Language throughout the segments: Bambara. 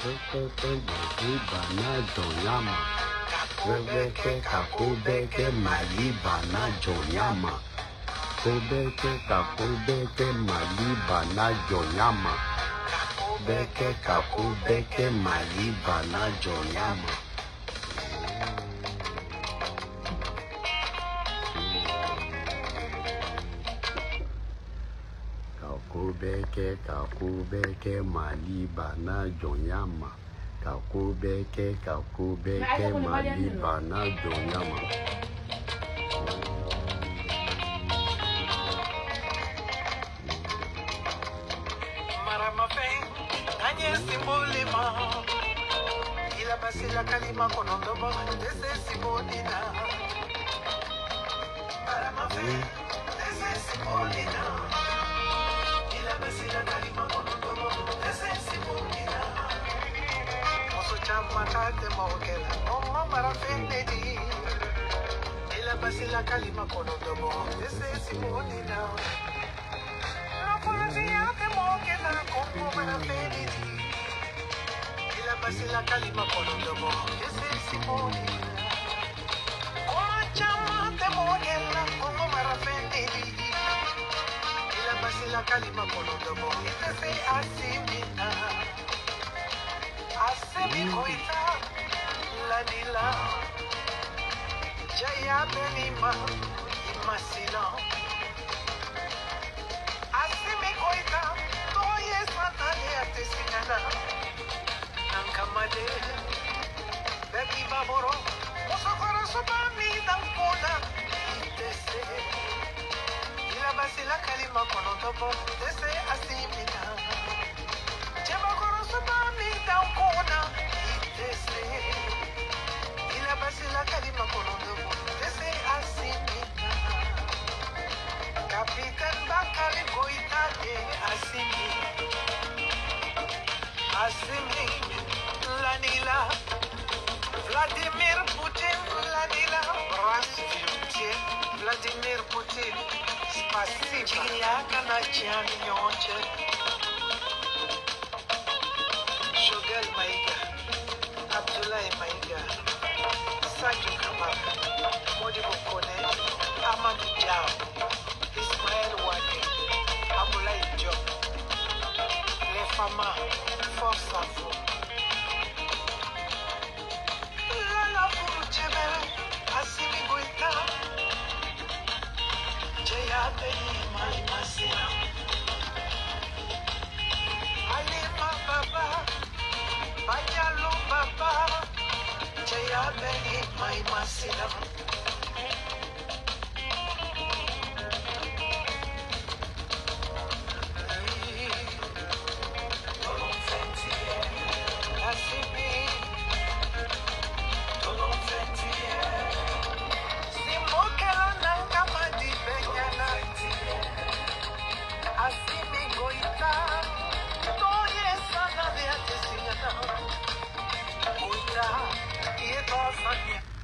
Bɛɛ Mali banna jɔnya ma. Ko bɛɛ kɛ ka ko bɛɛ kɛ Mali banna jɔnya ma. Ko bɛɛ kɛ ka ko bɛɛ kɛ Mali banna jɔnya ma. Bɛɛ kɛ ka ko bɛɛ kɛ Mali banna jɔnya ma. Ka ko bɛɛ kɛ ka ko bɛɛ kɛ Mali banna jɔnya ma. Ka ko bɛɛ kɛ ka ko bɛɛ kɛ Mali banna jɔnya ma.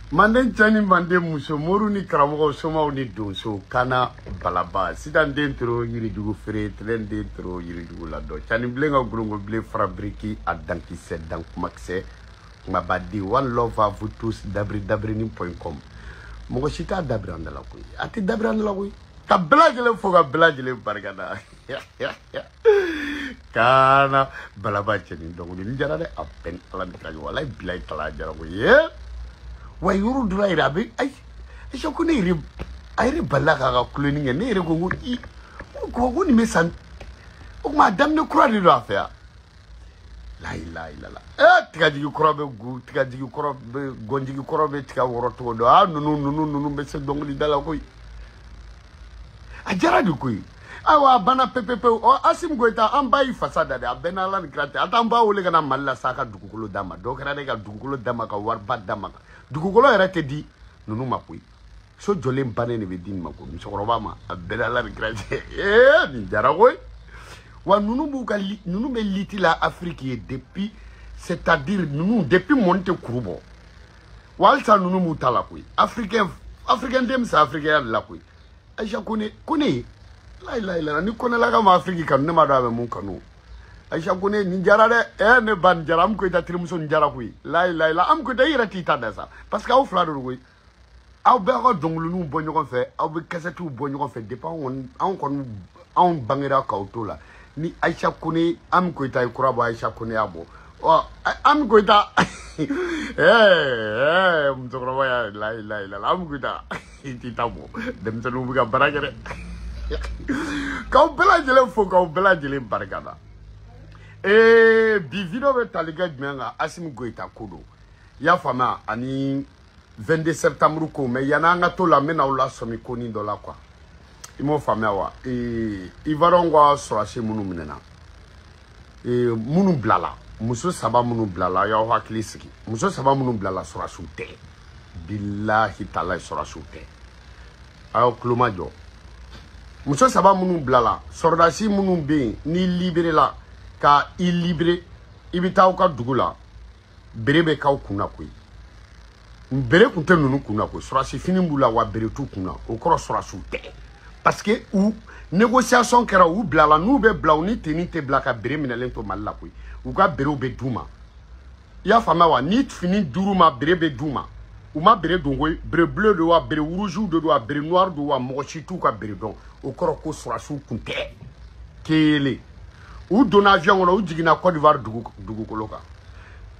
Manden cɛ ni manden muso, moriw ni karamɔgɔw, somaw ni donso, kana balaba sisan den toro yirijugu feere, tɛlɛn den toro yirijugu ladɔn, cani bilen ka gorongo bilen fara biriki a dankisɛ dankumakisɛ kumaba di. One love à vous tous. Dabiri dabirinin.com. Mɔgɔ si t'a dabiri an da la koyi, a tɛ dabiri an da la koyi. Ka bɛɛ lajɛlen fo ka bɛɛ lajɛlen barika da. Kana balaba cɛnin dɔnkili nin jara dɛ, a bɛɛ ni Ala ni kira ɲɔgɔn, walayi bilayi kala jara koyi. Wa yɔrɔ dɔ la yɛrɛ a bɛ ayi Aïcha ko ne yɛrɛ a yɛrɛ balila k'a ka kuloni kɛ, ne yɛrɛ ko n ko i ko nin bɛ san o tuma a daminɛ kura de don a fɛ yan. La ilaha illallah. Tigajigi kɔrɔ bɛ gu, tigajigi kɔrɔ bɛ gɔnjigi kɔrɔ bɛ tiga wɔrɔ cogo dɔn. A ninnu bɛ se dɔnkili da la koyi, a diyara de koyi. Ayiwa a banna pepepewu. Ɔ Assimi Goïta an ba y'i fasa da dɛ, a bɛɛ n'Ala ni kira cɛ. A t'an ba wele ka na Mali la sa ka dugukolo d'a ma. Dɔw kɛra de ka dugukolo d'a ma ka wariba d'a ma. Dugukolo yɛrɛ tɛ di ninnu ma koyi, so jɔlen bannen de bɛ di nin ma koyi, musokɔrɔba ma. A bɛɛ n'Ala ni kira cɛ. Nin diyara koyi. Wa ninnu b'u ka ninnu bɛ liti la Afrique ye depuis, c'est à dire ninnu depuis mɔni tɛ kuru bɔ. Wa halisa ninnu b'u ta la koyi. Africain den bɛ sa africain de la koyi. Aïcha Kone la ilaha illallah, ni Konelaka ma Afrique kanu, ne ma dɔn a bɛ mun kanu. Aïcha Koné nin jara dɛ. Ne ba nin jara. Ami Koyita terimuso nin jara koyi. Layi layi la. Ami Koyita i yɛrɛ t'i ta da sa. Parce que aw fila de don koyi. Aw bɛɛ aw ka dɔnkiliniw bɔ ɲɔgɔn fɛ, aw bɛ kasɛtiw bɔ ɲɔgɔn fɛ depuis anw kɔni anw bangera k'aw to la. Ni Aïcha Koné Ami Koyita ye kura bɔ, Aïcha Koné y'a bɔ. Ɔ Ami Koyita musokɔrɔba y'a layi layi la. Ami Koyita i t'i ta bɔ. Denmisɛnninw bɛ ka baara kɛ dɛ. K'aw bɛɛ lajɛlen fo, k'aw bɛɛ lajɛlen barika da. Bi vidéo bɛ tali kɛ jumɛn kan? Assimi Goïta ko don. I y'a faamuya ani 22 septembre ko, mais yan'an ka to la n bɛna aw lasɔmi konin dɔ la quoi. I m'o faamuya wa? Ivoirien ka sɔrɔdasi minnu minɛna, minnu bilala, muso saba minnu bilala, aw y'aw hakili sigi. Muso saba minnu bilala sɔrɔdasiw tɛ. Bilahi talahi sɔrɔdasiw tɛ. A y'aw tulo majɔ. Muso saba minnu bilala, sɔrɔdasi minnu bɛ yen n'i libéré la ka i libéré, i bɛ taa aw ka dugu la, bere bɛ k'aw kun na koyi. Bere kun tɛ ninnu kun na koyi. Sɔrɔdasi fini b'u la wa bere t'u kun na. O kɔrɔ sɔrɔdasiw tɛ. Parce que u négociation kɛra, u bilala, n'u bɛ bila u ni tenue tɛ bila ka bere minɛlen to Mali la koyi. U ka berew bɛ d'u ma. I y'a faamuya wa? Ni fini duuru ma bere bɛ d'u ma. U ma bere don koyi. Bere bleu don wa, bere rouge de don wa, bere noir don wa, mɔgɔ si t'u ka bere dɔn. O kɔrɔ ko sɔrɔdasiw kun tɛ. Kelen. U donna avion kɔnɔ, u jiginna Côte d'Ivoire dugukolo kan.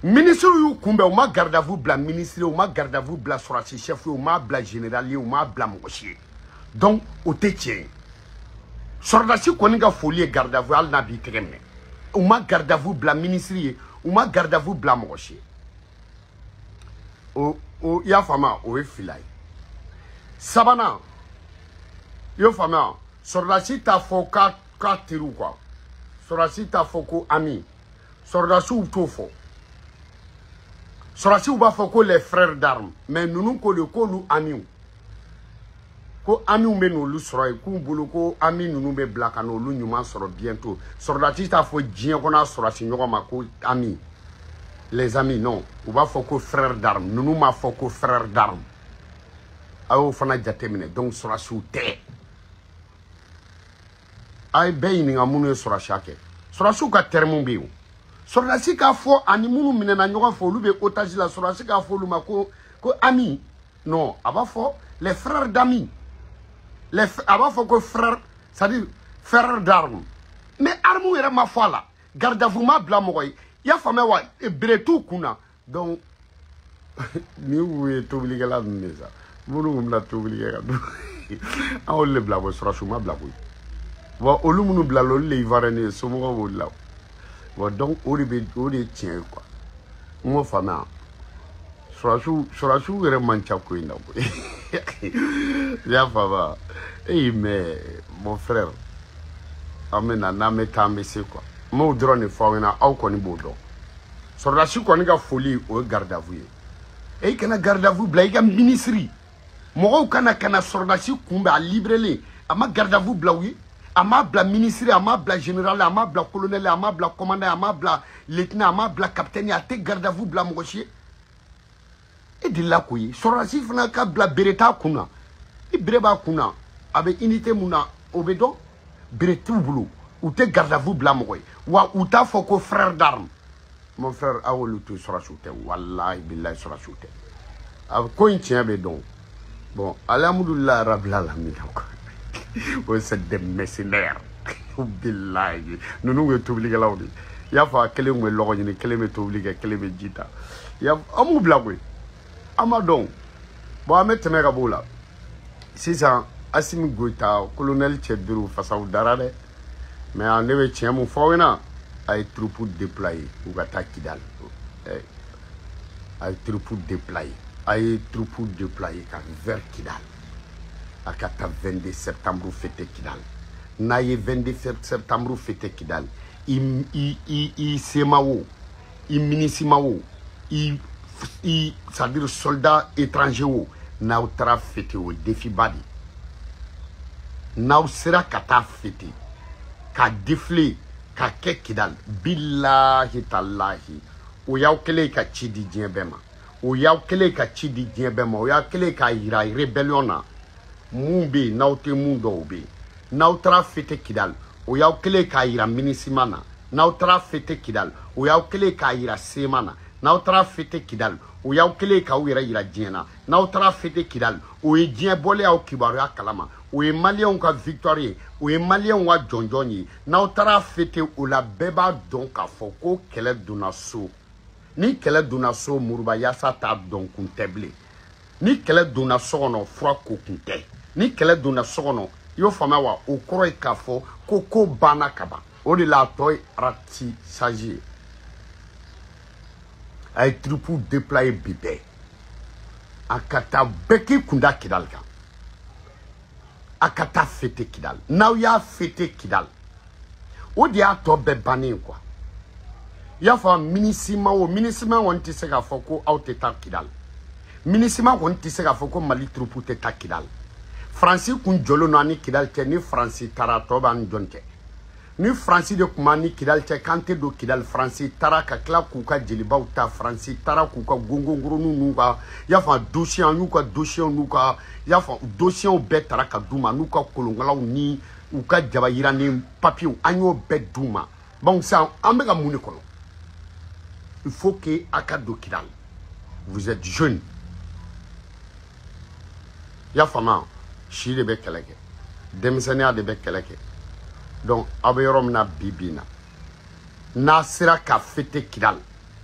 Ministre y'u kunbɛn, u ma garde à vous bila ministre ye, u ma garde à vous bila sɔrɔdasi chef ye, u m'a bila général ye, u m'a bila mɔgɔ si ye. Donc o tɛ tiɲɛ ye. Sɔrɔdasi kɔni ka foli ye garde à vous hali n'a b'i tɛgɛ minɛ. U ma garde à vous bila ministre ye, u ma garde à vous bila mɔgɔ si ye. O i y'a faamuya, o ye fila ye. Sabanan, i y'o faamuya, sɔrɔdasi t'a fɔ k'a teriw quoi. Sɔrɔdasi t'a fɔ ko ami. Sɔrɔdasiw t'o fɔ. Sɔrɔdasiw b'a fɔ ko les frères d'armes, mais ninnu ko de k'olu amiw. Ko amiw bɛ n'olu sɔrɔ yen, k'u bolo ko ami ninnu bɛ bila ka n'olu ɲuman sɔrɔ bientôt. Sɔrɔdasi t'a fɔ diɲɛ kɔnɔ a sɔrɔdasi ɲɔgɔn ma ko ami. Les amis, non. U b'a fɔ ko frères d'armes. Ninnu m'a fɔ ko frères d'armes. A y'o fana jateminɛ. Donc sɔrɔdasiw tɛ. A ye bɛɛ ɲininka minnu ye sɔrɔdasiya kɛ. Sɔrɔdasiw ka terme bɛ yen o. Sɔrɔdasi k'a fɔ ani minnu minɛna ɲɔgɔn fɛ olu bɛ otage la, sɔrɔdasi k'a fɔ olu ma ko ami. Non, a b'a fɔ les frères d'amis. A b'a fɔ ko frère, c'est-à-dire frère d'armes. Mais armes yɛrɛ ma fɔ a la. Garde à vous ma bila mɔgɔ ye. I y'a faamuya wa? Bere t'u kun na. Donc ni u ye tobilikɛla ninnu de sa. Minnu kun bɛna tobili kɛ ka dun. An y'olu de bila bɔ, sɔrɔdasiw ma bila koyi. Wa olu minnu bilala olu de ye Ivoirien ye, somɔgɔw b'olu la. Bon, donc o de ye tiɲɛ ye quoi. N m'o faamuya. Sɔrɔdasiw yɛrɛ man ca ko in na koyi. I y'a faamuya. Mais mon frère, an bɛ na n'an bɛ taa an bɛ se quoi. N b'o dɔrɔn de fɔ aw ɲɛna, aw kɔni b'o dɔn. Sɔrɔdasi kɔni ka foli o ye garde à vous ye. E kana garde à vous bila i ka ministre. Mɔgɔw kana kana sɔrɔdasi kunbɛn a libéré, a ma garde à vous bila u ye. A m'a bila ministre, a m'a bila général, a m'a bila colonel, a m'a bila commandant, a m'a bila lieutenant, a m'a bila capitaine, a tɛ garde à vous bila mɔgɔ si ye. E delila k'o ye. Sɔrɔdasi fana ka bila bere t'a kun na. Ni bere b'a kun na, a bɛ unité mun na, o bɛ dɔn. Bere t'u bolo, u tɛ garde à vous bila mɔgɔ ye. Wa u t'a fɔ ko frère d'armes. Mon frère, aw olu to sɔrɔdasiw tɛ. Walahi bilahi sɔrɔdasiw tɛ. A ko in tiɲɛ bɛ dɔn. Bon, alhamdoulilah rabbil alamin. O c'est des mercenaires. Bilahi. Ninnu ye tobilikɛlaw de ye. I y'a fɔ a kelen tun bɛ lɔgɔ ɲini, kelen bɛ tobili kɛ, kelen bɛ ji ta. An b'u bila koyi. An ma dɔn. Bon, an bɛ tɛmɛ ka b'o la. Sisan Assimi Goïta, colonel cɛ duuru fasaw dara dɛ. Mais ne bɛ tiɲɛ mun fɔ aw ɲɛna, a ye troupe déployer u ka taa Kidal. A ye troupe déployer. A ye troupe déployer ka vers Kidal. A ka taa 22 septembre fêter Kidal. N'a ye 22 septembre fêter Kidal, i SEMA wo, i MINUSMA wo, i c'est-à-dire soldat étranger wo, n'aw taara fêter o défi ba de. N'aw sera ka taa fêter, ka défiler, ka kɛ Kidal, bilahi talahi, o y'aw kɛlen ka ci di diɲɛ bɛɛ ma. O y'aw kɛlen ka ci di diɲɛ bɛɛ ma. O y'aw kɛlen k'a yira rébellion na. Mun bɛ yen n'aw tɛ mun dɔn o bɛ yen. N'aw taara fêter Kidal, o y'aw kɛlen k'a yira MINUSMA na. N'aw taara fêter Kidal, o y'aw kɛlen k'a yira sema na. N'aw taara fêter Kidal, o y'aw kɛlen k'aw yɛrɛ yira diɲɛ na. N'aw taara fêter Kidal, o ye diɲɛ bɔlen aw kibaruya kalama. O ye maliyɛnw ka victoire ye, o ye maliyɛnw ka jɔnjɔn ye. N'aw taara fêter o la, bɛɛ b'a dɔn k'a fɔ ko kɛlɛ donna so. Ni kɛlɛ donna so, muruba yaasa t'a dɔn kun tɛ bilen. Ni kɛlɛ donna so kɔnɔ, fura ko kun tɛ. Ni kɛlɛ donna so kɔnɔ, i y'o faamuya wa? O kɔrɔ ye k'a fɔ ko ko banna ka ban. O de la a tɔ ye ratissage ye. A ye troupe déployer bi bɛɛ. A ka taa bɛɛ k'i kun da Kidali kan. A ka taa fêter Kidal. N'aw y'a fêter Kidal, o de y'a tɔ bɛɛ bannen ye quoi. I y'a fɔ MINUSMA o MINUSMA kɔni tɛ se k'a fɔ ko aw tɛ taa Kidal. MINUSMA kɔni tɛ se k'a fɔ ko Mali troupe tɛ taa Kidal. Faransi kun jɔlen don an ni Kidal cɛ. Ni Faransi taara, a tɔ b'an ni jɔn cɛ? Ni Faransi de kun b'an ni Kidal cɛ k'an tɛ don Kidal, Faransi taara ka tila k'u ka jelibaw ta, Faransi taara k'u ka gongongoroninw n'u ka, i y'a fɔ dossier, an y'u ka dossier n'u ka, i y'a fɔ dossier bɛɛ taara ka d'u ma, n'u ka kolonkalaw ni u ka jaba yirannen papiers, an y'o bɛɛ d'u ma. Donc sisan an bɛ ka mun de kɔnɔ? Il faut que a ka don Kidal. Vous êtes jeune. I y'a faamuya? Si de bɛ kɛlɛ kɛ, denmisɛnninya de bɛ kɛlɛ kɛ. Donc aw bɛ yɔrɔ min na bi bi in na, n'a sera ka fêter Kidal,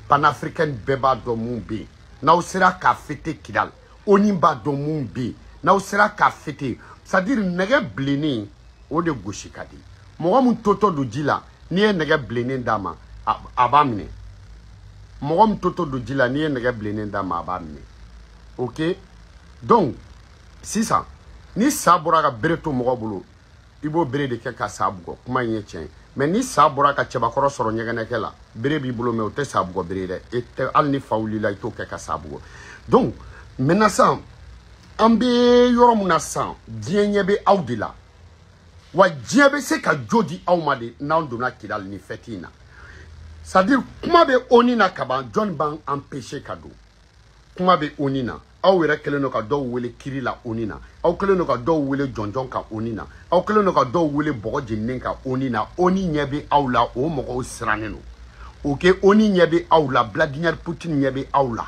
panafricaine bɛɛ b'a dɔn mun bɛ yen. N'aw sera ka fêter Kidal, ONU b'a dɔn mun bɛ yen. N'aw sera ka fêter, c'est à dire nɛgɛ bilennen o de gosi ka di. Mɔgɔ min totɔ don ji la, n'i ye nɛgɛ bilennen d'a ma, a b'a minɛ. Mɔgɔ min totɔ don ji la, n'i ye nɛgɛ bilennen d'a ma, a b'a minɛ. Ok, donc sisan ni sa bɔra ka bere to mɔgɔ bolo, i b'o bere de kɛ ka sa bugɔ. Kuma in ye tiɲɛ ye. Mais ni sa bɔra ka cɛbakɔrɔ sɔrɔ ɲɛgɛnɛkɛ la, bere b'i bolo, mais o tɛ sa bugɔ bere dɛ. E tɛ hali ni fa wulila, i t'o kɛ ka sa bugɔ. Donc maintenant sisan an bɛ yɔrɔ min na sisan, diɲɛ ɲɛ bɛ aw de la. Wa diɲɛ bɛ se ka jo di aw ma de n'anw donna Kidali ni fête in na. C'est à dire kuma bɛ ONU na kaban, jɔnni b'an empêcher ka don? Kuma bɛ ONU na. Aw yɛrɛ kɛlen don ka dɔw wele kiri la ONU na. Aw kɛlen don ka dɔw wele jɔnjɔn kan ONU na. Aw kɛlen don ka dɔw wele bɔgɔ jeninen kan ONU na. ONU ɲɛ bɛ aw la, o mɔgɔw sirannen don. Ok, ONU ɲɛ bɛ aw la, Vladimir Poutine ɲɛ bɛ aw la.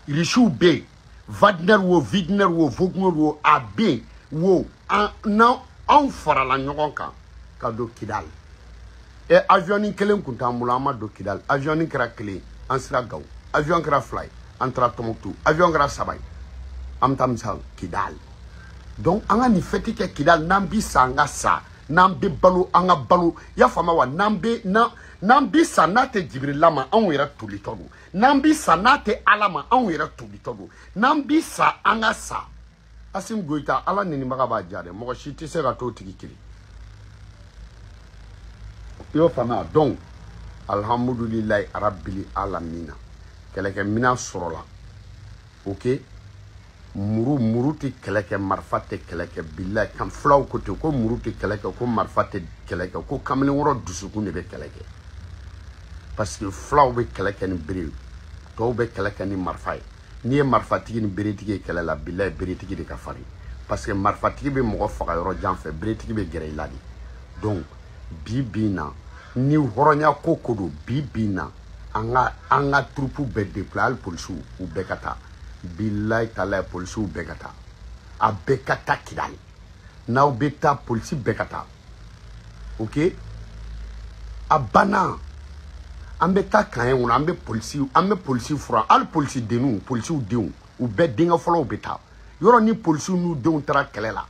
Irisiw bɛ yen, Wagner wo, Wigner wo, Wagner wo, a bɛ yen wo. An n'anw anw farala ɲɔgɔn kan ka don Kidali. Ɛ, avion kelen kun t'an bolo, an ma don Kidali. Avion kɛra kelen, an sera Gawo. Avion kɛra fila ye, an taara Tɔnbukutu. Avion kɛra saba ye, an bɛ taa misal Kidali. Donc an ka nin fête kɛ Kidali. N'an bi sa, an ka sa. N'an bɛ balo, an ka balo. I y'a faamuya wa? N'an bɛ n'an bi sa, n'a tɛ Jibirila ma, anw yɛrɛ tolitɔ don. N'an bi sa, n'a tɛ Ala ma, anw yɛrɛ tolitɔ don. N'an bi sa, an ka sa. Assimi Goïta, Ala nenibaga b'a diya dɛ. Mɔgɔ si tɛ se ka t'o tigi kiri. I y'o faamuya? Donc alhamdulilayi arabili alamina, kɛlɛkɛminɛn sɔrɔla. Ok, muru muru tɛ kɛlɛ kɛ, marifa tɛ kɛlɛ kɛ. Bilayi kan fulaw ko ten ko muru tɛ kɛlɛ kɛ, ko marifa tɛ kɛlɛ kɛ, ko kamalenkɔrɔ dusukun de bɛ kɛlɛ kɛ. Parce que fulaw bɛ kɛlɛ kɛ ni bere ye, tɔw bɛ kɛlɛ kɛ ni marifa ye. N'i ye marifatigi ni beretigi ye kɛlɛ la, bilayi beretigi de ka farin. Parce que marifatigi bɛ mɔgɔ faga yɔrɔ jan fɛ, beretigi bɛ gɛrɛ i la de. Donc bi bi in na, ni hɔrɔnya ko ko don, bi bi in na, an ka troupe bɛɛ déployer, hali polisiw, u bɛɛ ka taa. Bilayi talayi, polisiw bɛɛ ka taa, a bɛɛ ka taa Kidali. N'aw bɛ taa, polisi bɛɛ ka taa. Ok, a banna. An bɛ taa camp in kɔnɔ, an bɛ polisi furan. Hali polisi denninw, polisiw denw, u bɛɛ denkɛ fɔlɔw bɛ taa yɔrɔ. Ni polisiw n'u denw taara kɛlɛ la,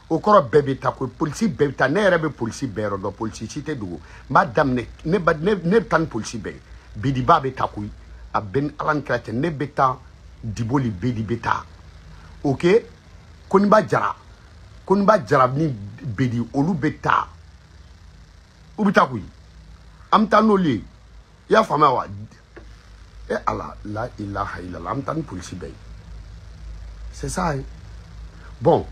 o kɔrɔ bɛɛ bɛ taa koyi. Polisi bɛɛ bɛ taa. Ne yɛrɛ bɛ polisi bɛɛ yɔrɔ dɔn, polisi si tɛ dogo. N b'a daminɛ, ne ba ne ne bɛ taa ni polisi bɛɛ ye. Bidiba bɛ taa koyi, a bɛ ni Ala ni kira cɛ. Ne bɛ taa Diboli, Bedi bɛ taa. Ok, Koniba Jara, Koniba Jara ni Bedi, olu bɛ taa, u bɛ taa koyi. An bɛ taa n'olu ye. I y'a faamuya wa? E Ala, la ilaha illallah. An bɛ taa ni polisi bɛɛ ye, c'est ça hein. Bon,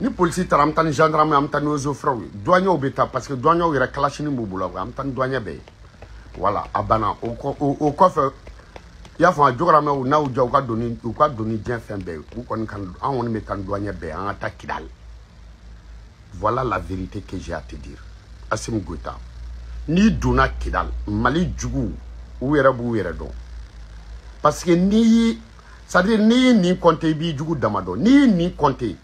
ni polisi taara, an bɛ taa ni gendarme, an bɛ taa ni eaux et forêts ye. Douaniers bɛ taa, parce que douaniers yɛrɛ kalashini b'u bolo. An bɛ taa ni douanier bɛɛ ye. Voilà, a banna. O kɔfɛ, i y'a faamu, jogaramɛw n'aw ja, u ka doni diɲɛ fɛn bɛɛ ye. U kɔni kan, an kɔni bɛ taa ni douanier bɛɛ ye, an ka taa Kidali. Voilà la vérité que j'ai à te dire, Assimi Goïta. N'i donna Kidal, Mali jugu u yɛrɛ b'u yɛrɛ dɔn. Parce que n'i y'i, c'est-à-dire n'i y'i nin compter, i b'i jugu dama dɔn. N'i y'i nin compter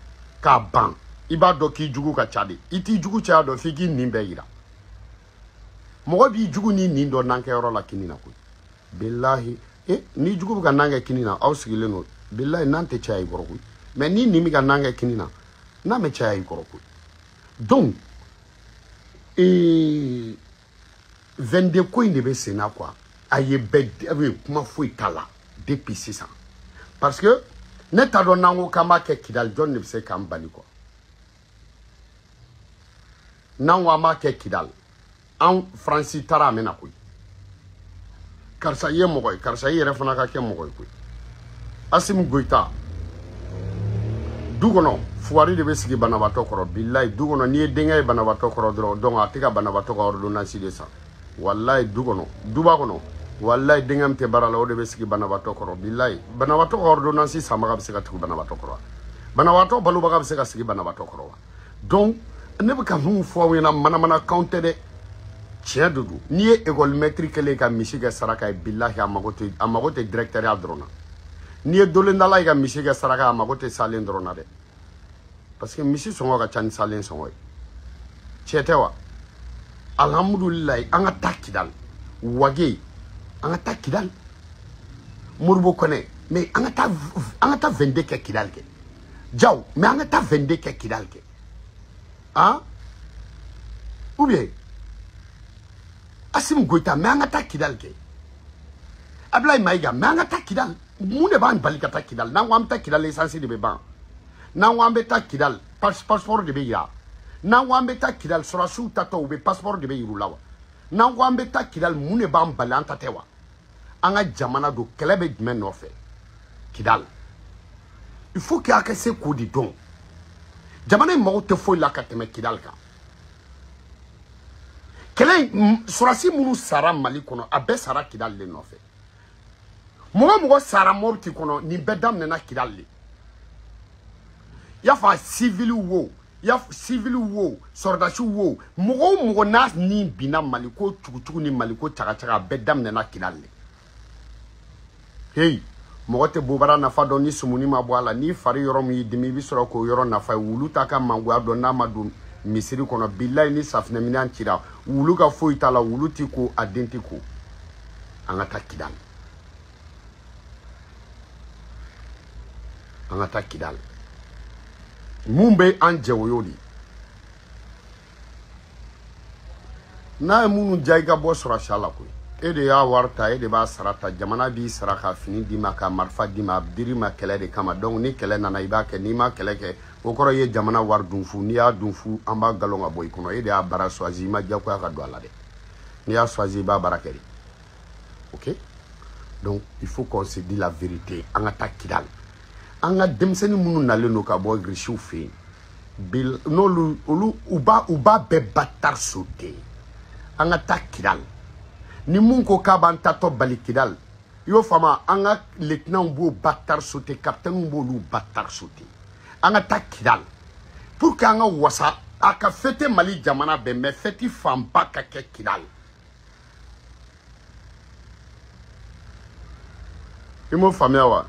k'a ban, i b'a dɔn k'i jugu ka ca de. I t'i jugu caya dɔn f'i k'i nin bɛɛ yira. Mɔgɔ b'i jugu ni nin dɔn n'an kɛyɔrɔ la kini na koyi. Bilahi, n'i jugu bɛ ka nan kɛ kini na, aw sigilen don. Bilahi, nan tɛ caya i kɔrɔ koyi. Mais ni nin bɛ ka nan kɛ kini na, n'a bɛ caya i kɔrɔ koyi. Donc, 22 ko in de bɛ sen na quoi. A ye bɛɛ kuma foyi t'a la depuis sisan. Parce que ne t'a dɔn n'an ko k'an b'a kɛ Kidali, jɔn de bɛ se k'an bali quoi. N'an ko an b'a kɛ Kidali, an Faransi taara a mɛna koyi. Karisa i ye mɔgɔ ye, karisa i yɛrɛ fana ka kɛ mɔgɔ ye koyi. Assimi Goïta, du kɔnɔ fugari de bɛ sigi banabaatɔ kɔrɔ. Bilayi, du kɔnɔ n'i ye denkɛ ye banabaatɔ kɔrɔ dɔrɔn, donc a tɛ ka banabaatɔ ka ordonnance de san. Walayi, du kɔnɔ, duba kɔnɔ, walayi, denkɛ min tɛ baara la, o de bɛ sigi banabaatɔ kɔrɔ. Bilayi, banabaatɔ ka ordonnance sanbaga bɛ se ka tugu banabaatɔ kɔrɔ wa? Banabaatɔ balobaga bɛ se ka sigi banabaatɔ kɔrɔ wa? Donc ne bɛ ka min fɔ aw ɲɛna, manamanakanw tɛ dɛ, tiɲɛ de don. N'i ye école maître kɛlen ka misi kɛ saraka ye, bilahi, a mago tɛ directeur ya dɔrɔn na. N'i ye dolendala ye ka misi kɛ saraka ye, a mago tɛ salen dɔrɔn na dɛ. Parce que misi sɔngɔ ka ca ni salen sɔngɔ ye. Tiɲɛ tɛ wa? Alhamdulilayi, an ka taa Kidali. Wage, an ka taa Kidali. Moribo Kɔnɛ, mais an ka taa 22 kɛ Kidali kɛ. Jaw, mais an ka taa 22 kɛ Kidali kɛ. Hein? Ou bien Assimi Goïta, mais an ka taa Kidali kɛ. Ablaye Maïga, mais an ka taa Kidali. Mun de b'an bali ka taa Kidali? N'an ko an bɛ taa Kidali, essence de bɛ ban. N'an ko an bɛ taa Kidali, passeport de bɛ yira. N'an ko an bɛ taa Kidali, sɔrɔdasiw tatɔ, u bɛ passeport de bɛ yir'u la wa? N'an ko an bɛ taa Kidali, mun de b'an bali an ta tɛ wa? An ka jamana don, kɛlɛ bɛ jumɛn nɔfɛ? Kidali. Il faut que a ka se k'o de dɔn. Jamana in mago tɛ foyi la ka tɛmɛ Kidali kan. Kɛlɛ in, sɔrɔdasi minnu sara Mali kɔnɔ, a bɛɛ sara Kidali de nɔfɛ. Mɔgɔ mɔgɔ sara Mopti kɔnɔ, nin bɛɛ daminɛna Kidali de. I y'a fɔ civil wo, i y'a fɔ civil wo, sɔrɔdasiw wo, mɔgɔ o mɔgɔ n'a ni binna Mali ko cugucugu ni Mali ko cagacaga, a bɛɛ daminɛna Kidali de. Hey, mɔgɔ tɛ bobara nafa dɔn ni sumuni ma bɔ a la. N'i fari yɔrɔ min y'i dimi, i bɛ sɔrɔ k'o yɔrɔ nafa ye. Wulu t'a ka mangoya dɔn n'a ma don misiri kɔnɔ. Bilayi, ni safunɛminɛn cira, wulu ka foyi t'a la, wulu ti ko, a den ti ko. An ka taa Kidali. An ka taa Kidali. Mun bɛ an jɛ, o y'o de ye. N'a ye minnu diya, i ka bɔ sɔrɔsiya la koyi. E de y'a wari ta, e de b'a sara ta. Jamana b'i sara ka fini d'i ma, ka marifa d'i ma, a dir'i ma kɛlɛ de kama. Donc ni kɛlɛ nana, i b'a kɛ. N'i ma kɛlɛ kɛ, o kɔrɔ i ye jamana wari dun fu. N'i y'a dun fu, an b'a galon ka bɔ i kɔnɔ. E de y'a baara choisi, i ma diyagoya ka don a la dɛ. N'i y'a choisi, i b'a baara kɛ de. Ok? Donc il faut qu'on se dise la vérité. An ka taa Kidali. An ka denmisɛnnin minnu nalen don ka bɔ Irisiw fɛ yen, n'olu olu u b'a bɛɛ bâtard sauter. An ka taa Kidali. Ni mun ko k'a b'an tatɔ bali Kidali, i y'o faamu, an ka lieutenant b'o bâtard sauter, capitaine b'olu bâtard sauter. An ka taa Kidali pour que an ka wasa, a ka fêter Mali jamana bɛɛ, mais fête fanba ka kɛ Kidali. I m'o faamuya wa?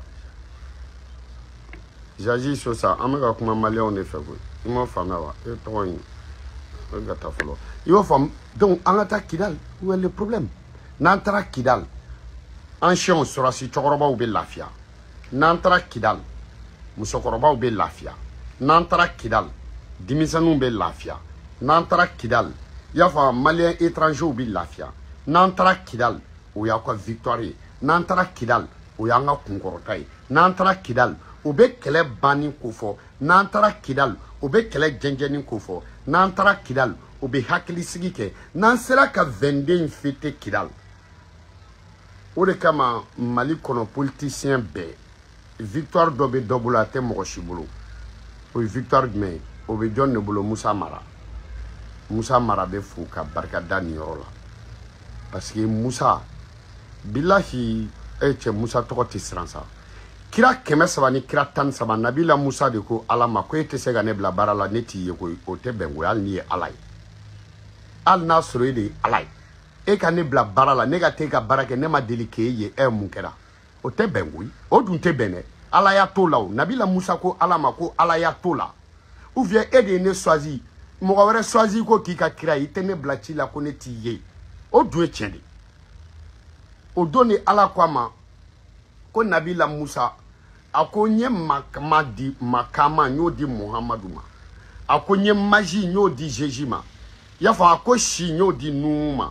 Jaji Sosa, an bɛ ka kuma maliyɛnw de fɛ koyi. I m'o faamuya wa? E tɔgɔ in, e ka taa fɔlɔ. I y'o faamu? Donc an ka taa Kidali, où est le problème? N'an taara Kidali, anciens sɔrɔdasi cɛkɔrɔbaw bɛ lafiya. N'an taara Kidali, musokɔrɔbaw bɛ lafiya. N'an taara Kidali, denmisɛnninw bɛ lafiya. N'an taara Kidali, i y'a faamu, maliyɛn étrangers bɛ lafiya. N'an taara Kidali, o y'aw ka victoire ye. N'an taara Kidali, o y'an ka kunkɔrɔta ye. N'an taara Kidali, o bɛ kɛlɛ banni ko fɔ. N'an taara Kidali, o bɛ kɛlɛ jɛnjɛnni ko fɔ. N'an taara Kidali, o bɛ hakilisigi kɛ. N'an sera ka 22 in fêter Kidali, o de kama Mali kɔnɔ politicien bɛɛ, victoire dɔ bɛ dɔ bolo, a tɛ mɔgɔ si bolo. O ye victoire jumɛn ye? O bɛ jɔn de bolo? Musa Mara. Musa Mara bɛ fo ka barika da nin yɔrɔ la. Parce que Musa, bilahi, e cɛ Musa tɔgɔ tɛ siran sa. Kira 300 ni kira 13, Nabila Musa de ko Ala ma ko e tɛ se ka ne bila baara la, ne t'i ye koyi. O tɛ bɛn koyi, hali n'i ye Ala ye. Hali n'a sɔrɔ e de ye Ala ye. E ka ne bila baara la, ne ka t'e ka baara kɛ, ne ma deli k'e ye, e mun kɛra? O tɛ bɛn koyi, o dun tɛ bɛn dɛ. Ala y'a t'o la o. Nabila Musa ko Ala ma ko Ala y'a t'o la. Ou bien e de ye ne choisi, mɔgɔ wɛrɛ choisi ko k'i ka kira ye, i tɛ ne bila ci la ko ne t'i ye. O dun ye tiɲɛ de. O don de Ala ko a ma ko Nabila Musa, a ko n ye makama di, makama n y'o di Muhamadu ma. A ko n ye magie n y'o di Jésus ma. I y'a fɔ a ko si n y'o di Nuhu ma.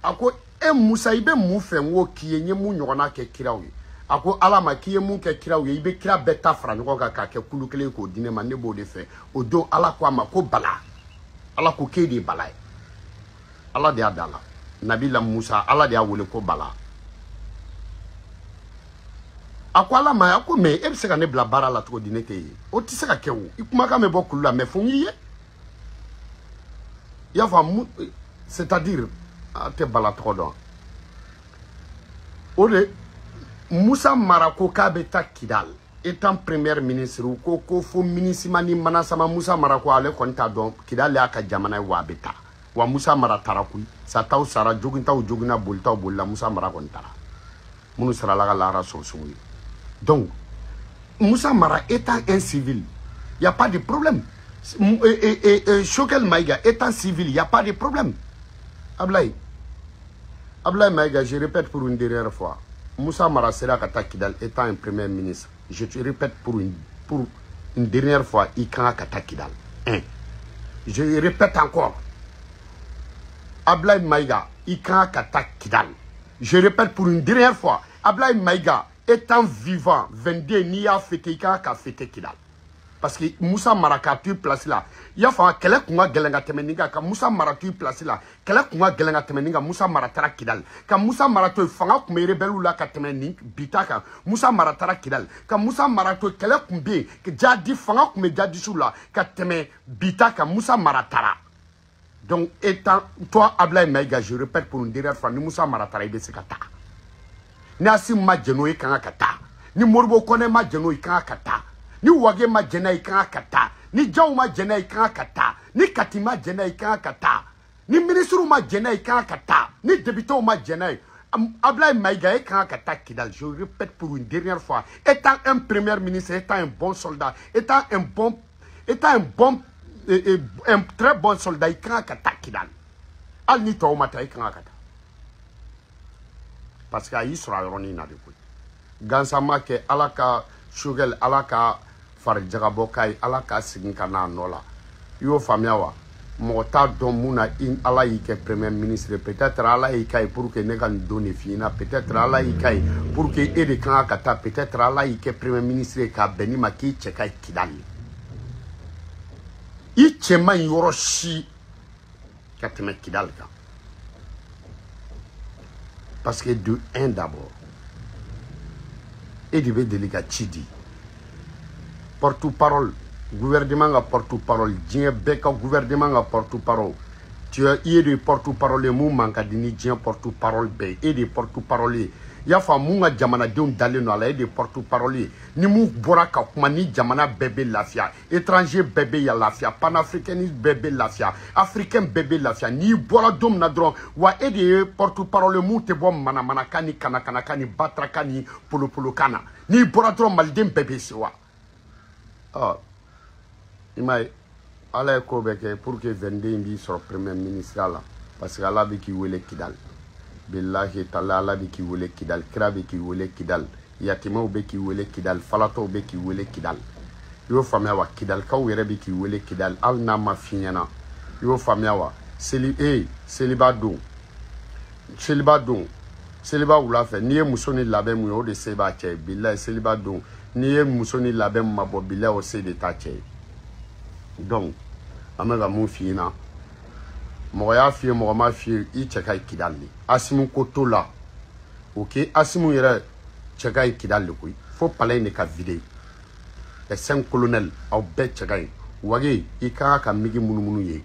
A ko e Musa i bɛ mun fɛ n k'o k'i ye, n ye mun ɲɔgɔnna kɛ kiraw ye. A ko Ala ma k'i ye mun kɛ kiraw ye, i bɛ kira bɛɛ ta fara ɲɔgɔn kan k'a kɛ kulu kelen k'o di ne ma, ne b'o de fɛ. O don Ala ko a ma ko Bala. Ala ko k'e de ye Bala ye. Ala de y'a da la. Nabila Musa, Ala de y'a wele ko Bala. A ko Ala ma, a ko mais e bɛ se ka ne bila baara la cogo di, ne t'e ye? O tɛ se ka kɛ o. I kumakan bɛ bɔ kulu la mais fo n k'i ye. I y'a faamu, c'est-à-dire a tɛ Bala tɔgɔ dɔn. O de Musa Mara ko k'a bɛ taa Kidal étant premier ministre, u ko ko fo minisima ni manasama. Musa Mara ko ale kɔni t'a dɔn, Kidal y'a ka jamana ye wa a bɛ taa. Wa Musa Mara taara koyi, sataw sara, jogintaw joginna, bolitaw bolila, Musa Mara kɔni taara. Minnu sara Ala ka lahara sɔn sugu ye. Donc Musa Mara étant un civil, il y a pas de problème. Choguel Maïga étant civil, il y a pas de problème. Ablaye Maïga, je répète pour une dernière fois, Moussa Mara sera ka taa Kidal étant un premier ministre. Je te répète pour une dernière fois, i kan ka taa Kidal. Un. Je répète encore, Ablaye Maïga, i kan ka taa Kidal. Je répète pour une dernière fois, Ablaye Maïga étant vivant, 22, n'i y'a fêté, i kan ka fêté Kidal. Parce que Moussa Mara ka tu place là. Il y a fait kɛlɛ kun ka gɛlɛn ka tɛmɛ nin kan, ka Moussa Mara tu place là. Kɛlɛ kun ka gɛlɛn ka tɛmɛ nin kan, Moussa Mara taara Kidal. Ka Moussa Mara to fanga kun bɛ rebelle la ka tɛmɛ nin bita kan, Moussa Mara taara Kidal. Ka Moussa Mara to kɛlɛ kun bɛ yen, jadi fanga kun bɛ jadisiw la ka tɛmɛ bita kan, Moussa Mara taara. Donc étant toi Ablaye Maïga, je répète pour une dernière fois, ni Moussa Mara taara i bɛ se ka taa. Ni Assimi ma jɛn n'o ye, i kan ka taa. Ni Modibo Kone ma jɛn n'o ye, i kan ka taa. Ni Wage ma jɛn n'a ye, i kan ka taa. Ni Jaw ma jɛn n'a ye, i kan ka taa. Ni Kati ma jɛn n'a ye, i kan ka taa. Ni ministre ma jɛn n'a ye, i kan ka taa. Ni député ma jɛn n'a ye, Ablaye Maïga, i kan ka taa Kidal. Je répète pour une dernière fois, étant un premier ministre, étant un bon soldat, étant un très bon soldat, i kan ka taa Kidal. Hali ni tɔw ma taa, i kan ka taa. Parce que a y'i sɔrɔ a yɔrɔnin na de koyi. Gansan ma kɛ, Ala ka Choguel, Ala ka farijagabɔ k'a ye, Ala k'a segin ka n'a nɔ la. I y'o faamuya wa? Mɔgɔ t'a dɔn mun na Ala y'i kɛ premier ministre. Peut-être Ala y'i k'a ye pour que ne ka nin don de f'i ɲɛna. Peut-être Ala y'i k'a ye pour que e de kan ka taa. Peut-être Ala y'i kɛ premier ministre ye k'a bɛn ni ma k'i cɛ ka ɲi Kidal ye. I cɛ man ɲi yɔrɔ si ka tɛmɛ Kidal kan. Parce que de un d'abord, e de bɛ deli ka ci di. Porte-parole, gouvernement ka porte-parole, diɲɛ bɛɛ ka gouvernement ka porte-parole. Tu es, i ye de porte-parole ye mun man ka di ni diɲɛ porte-parole bɛɛ ye. E de porte-parole ye. I y'a faamu, mun ka jamanadenw dalen don a la, e de porte-parole ye. Ni mun bɔra ka kuma, ni jamana bɛɛ bɛ lafiya, étranger bɛɛ bɛ lafiya, panafricaniste bɛɛ bɛ lafiya, africain bɛɛ bɛ lafiya. N'i bɔra don min na dɔrɔn, wa e de ye porte-parole ye mun tɛ bɔ manamanakan ni kanakanakan ni batarakan ni polopolokan na. N'i bɔra dɔrɔn, maliden bɛɛ bɛ sewa. Ɔ, i m'a ye, Ala ye ko bɛɛ kɛ pour que 22 in b'i sɔrɔ premier ministre la, parce que Ala bɛ k'i wele Kidal. Billahi taala, Ala bɛ k'i wele Kidal, kira bɛ k'i wele Kidal, yatimɛw bɛ k'i wele Kidal, falatɔw bɛ k'i wele Kidal. I y'o faamuya wa? Kidalikaw yɛrɛ bɛ k'i wele Kidal, hali n'a ma f'i ɲɛna. I y'o faamuya wa? Seli seliba don, seliba don, seliba wula fɛ, n'i ye muso ni labɛn mun ye, o de se b'a cɛ ye. Billahi, seliba don, n'i ye muso ni labɛn mun ma bɔ, billahi, o se de t'a cɛ ye. Donc an bɛ ka mun f'i ɲɛna, mɔgɔ y'a f'i ye, mɔgɔ m'a f'i ye, i cɛ ka ɲi Kidal de. Assimi ko t'o la. Ok, Assimi yɛrɛ cɛ ka ɲi Kidal de koyi. Fo palais in de ka vider. Les 5 colonels, aw bɛɛ cɛ ka ɲi. Wage, i ka kan ka migi munumunu ye.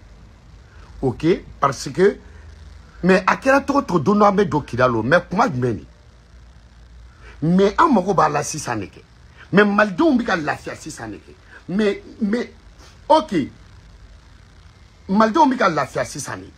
Ok, parce que mais a kɛra cogo cogo, don dɔ an bɛ don Kidal o, mais kuma jumɛn de? Mais an mago b'a la sisan de kɛ. Mais malidenw bɛ ka lafiya sisan de kɛ. Mais ok, malidenw bɛ ka lafiya sisan de.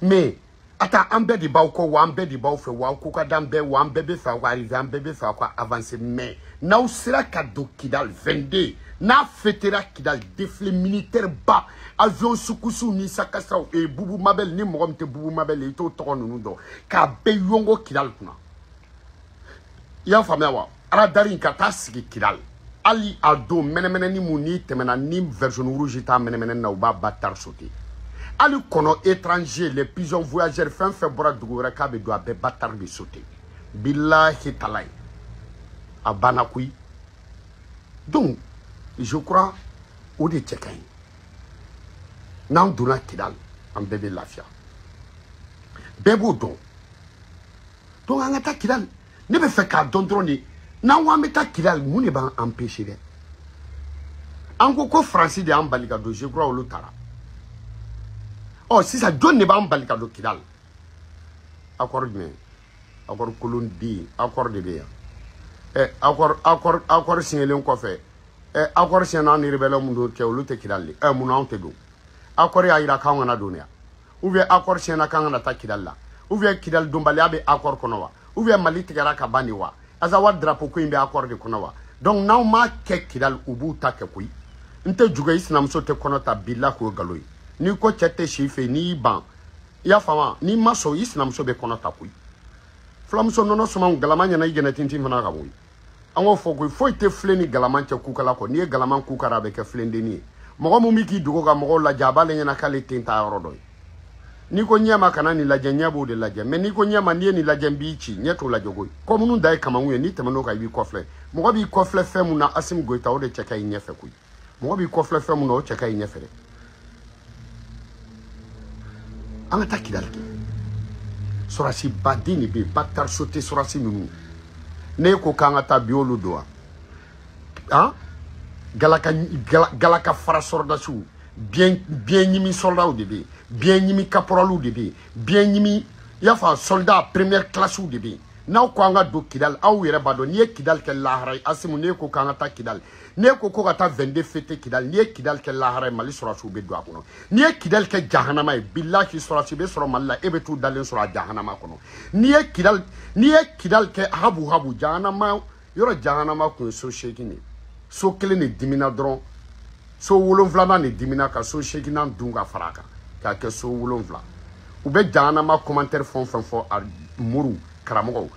Mais Ata an bɛɛ de b'aw kɔ wa an bɛɛ de b'aw fɛ wa aw ko ka d'an bɛɛ wa an bɛɛ bɛ fɛ aw ka arriver an bɛɛ bɛ fɛ aw ka avancer mais n'aw sera ka don Kidal 22 n'a fêtera Kidal défilé militaire ba avion sukusu ni sakasaw et Boubou Mabel ni mɔgɔ min tɛ Boubou Mabel ye i t'o tɔgɔ ninnu dɔn k'a bɛɛ yongo Kidal kunna i y'a faamuya wa radar in ka taa sigi Kidal hali a don mɛnɛmɛnɛni mun n'i tɛmɛna ni version rouge t'a mɛnɛmɛnɛni na u b'a ba tar sauter hali kɔnɔ étranger les pigeons voyageurs fɛn fɛn bɔra dugu wɛrɛ k'a bɛ don a bɛɛ ba tar bɛ sauter bilahi talayi a banna koyi. Donc je crois o de cɛ ka ɲi n'an donna Kidal an bɛɛ bɛ lafiya bɛɛ b'o dɔn. Donc an ka taa Kidal ne bɛ fɛ k'a dɔn dɔrɔn de n'an ko an bɛ taa Kidal mun de b'an empêcher dɛ an ko ko Faransi de y'an bali ka don je crois olu taara ɔ sisan jɔn de b'an bali ka don Kidal accord jumɛn accord kolon den accord de bɛ yan ɛ accord signelen kɔfɛ ɛ accord signé an ni rebelle mun don kɛ olu tɛ Kidal de ɛ mun anw tɛ don accord y'a yira k'an kana don yan ou bien accord signé k'an kana taa Kidal la ou bien Kidal donbaliya bɛ accord kɔnɔ wa ou bien Mali tigɛra ka ban de wa Azawad drapeau ko in bɛ accord de kɔnɔ wa. Donc n'aw m'a kɛ Kidal u b'u ta kɛ koyi n tɛ juguya i sinamuso tɛ kɔnɔ ta bila k'o nkalon ye n'i ko cɛ tɛ si fɛ n'i y'i ban i y'a faamu n'i ma sɔn i sinamuso bɛ kɔnɔ ta koyi fulamuso nɔnɔ sumanw galama ɲɛna i jɛnɛ tintin fana ka koyi an k'o fɔ koyi foyi tɛ filen ni galama cɛ kukala kɔ n'i ye galama kukara a bɛ kɛ filendenni ye mɔgɔ mun bɛ k'i dogo ka mɔgɔw lajɛ a b'ale ɲɛna k'ale ten t'a yɔrɔ dɔ ye n'i ko ɲɛ ma kana nin lajɛ ɲɛ b'o de lajɛ mais n'i ko ɲɛ ma n'i ye nin lajɛ n b'i ci ɲɛ t'o lajɛ koyi kɔ minnu da ye kamankun ye n'i tɛmɛn'o kan i b'i kɔfilɛ mɔgɔ b'i kɔfilɛ fɛn mun na Assimi Goïta o de cɛ ka ɲi ɲɛfɛ koyi mɔgɔ b'i kɔfilɛ fɛn mun na o cɛ ka ɲi ɲɛfɛ dɛ an ka taa Kidal kɛ sɔrɔsi baden de bɛ yen ba tar sauter sɔrɔsi ninnu ne ko k'an ka taa bi olu don wa han galaka fara sɔrɔdasiw bien ɲimi soldatw de bɛ yen bien ɲimi caporalw de bɛ yen bien ɲimi i y'a fɔ soldat première classe de bɛ yen n'aw ko an ka don Kidal aw yɛrɛ b'a dɔn n'i ye Kidal kɛ lahara ye Assimi n'e ko k'an ka taa Kidal n'e ko ko ka taa 22 fêter Kidal n'i ye Kidal kɛ lahara ye Mali sɔrɔdasiw bɛ don a kɔnɔ n'i ye Kidal kɛ jahanama ye bilahi sɔrɔdasi bɛ sɔrɔ Mali la e bɛ t'u dalen sɔrɔ a jahanama kɔnɔ n'i ye Kidal kɛ habu habu jahanama yɔrɔ jahanama kun ye so 8 de ye so kelen de dimina dɔrɔn so 7nan de dimina ka so 8nan dun ka fara a kan k'a kɛ so 7 u bɛ jahanama commentaire fɛn o fɛn fɔ a moriw karamɔgɔw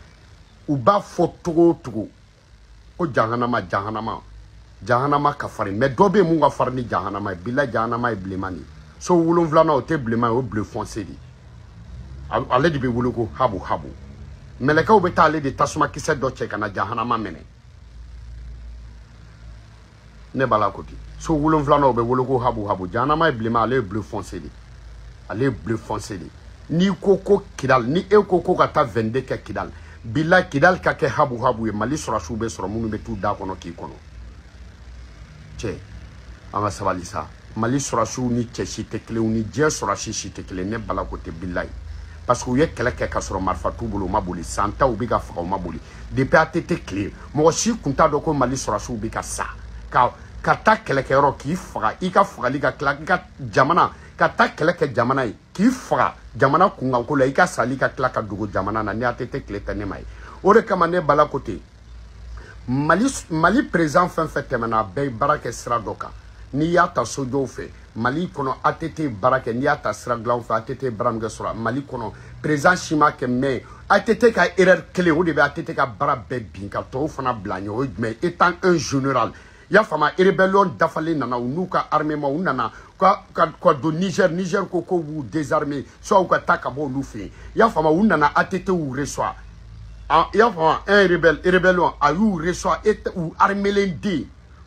u b'a fɔ togo o togo ko jahanama jahanama jahanama ka farin mais dɔ bɛ yen mun ka farin ni jahanama ye bila jahanama ye bilenman de ye so 7nan o tɛ bilenman ye o bleu foncé de ye ale de bɛ wele ko habu habu mɛlɛkɛw bɛ taa ale de tasuma kisɛ dɔ cɛ ka na jahanama minɛ ne b'a la ko ten so 7nan o bɛ wele ko habu habu jahanama ye bilenman ale ye bleu foncé de ale ye bleu foncé de n'i ko ko Kidal ni e ko ko ka taa 22 kɛ Kidal bila Kidal ka kɛ habu habu ye Mali sɔrɔdasiw bɛ sɔrɔ minnu bɛ t'u da kɔnɔ k'i kɔnɔ cɛ an ka sabali sa Mali sɔrɔdasiw ni cɛ si tɛ kelen u ni diɲɛ sɔrɔdasi si tɛ kelen ne bala ko tɛ bilayi parce que u ye kɛlɛ kɛ ka sɔrɔ marifa t'u bolo u ma boli san taw bɛ ka faga u ma boli depuis ATT tile mɔgɔ si kun t'a dɔn ko Mali sɔrɔdasiw bɛ ka sa ka taa kɛlɛkɛyɔrɔ k'i faga i ka fagali ka tila i ka jamana ka taa kɛlɛ kɛ jamana ye k'i faga jamana kunkanko la i ka sali ka tila ka dogo jamana na ni ATT tile tɛ ne ma ye o de kama ne bala ko ten Mali président fɛn fɛn tɛmɛna a bɛɛ ye baara kɛ sira dɔ kan n'i y'a ta sojɔw fɛ Mali kɔnɔ ATT ye baara kɛ n'i y'a ta sira dilanw fɛ ATT ye baara min kɛ sɔrɔ Mali kɔnɔ président si ma kɛ mais ATT ka erreur kelen o de bɛ ATT ka baara bɛɛ bin ka tɔw fana bila ɲɛ o ye jumɛn ye étant un général i y'a faamu rébellion dafalen nana u n'u ka armement u nana ka don Niger Niger ko k'u b'u désarmer soit u ka taa ka bɔ olu fɛ yen i y'a faamu u nana ATT y'u reçoit i y'a faamu un rebelle rébellion a y'u reçoit u armelen den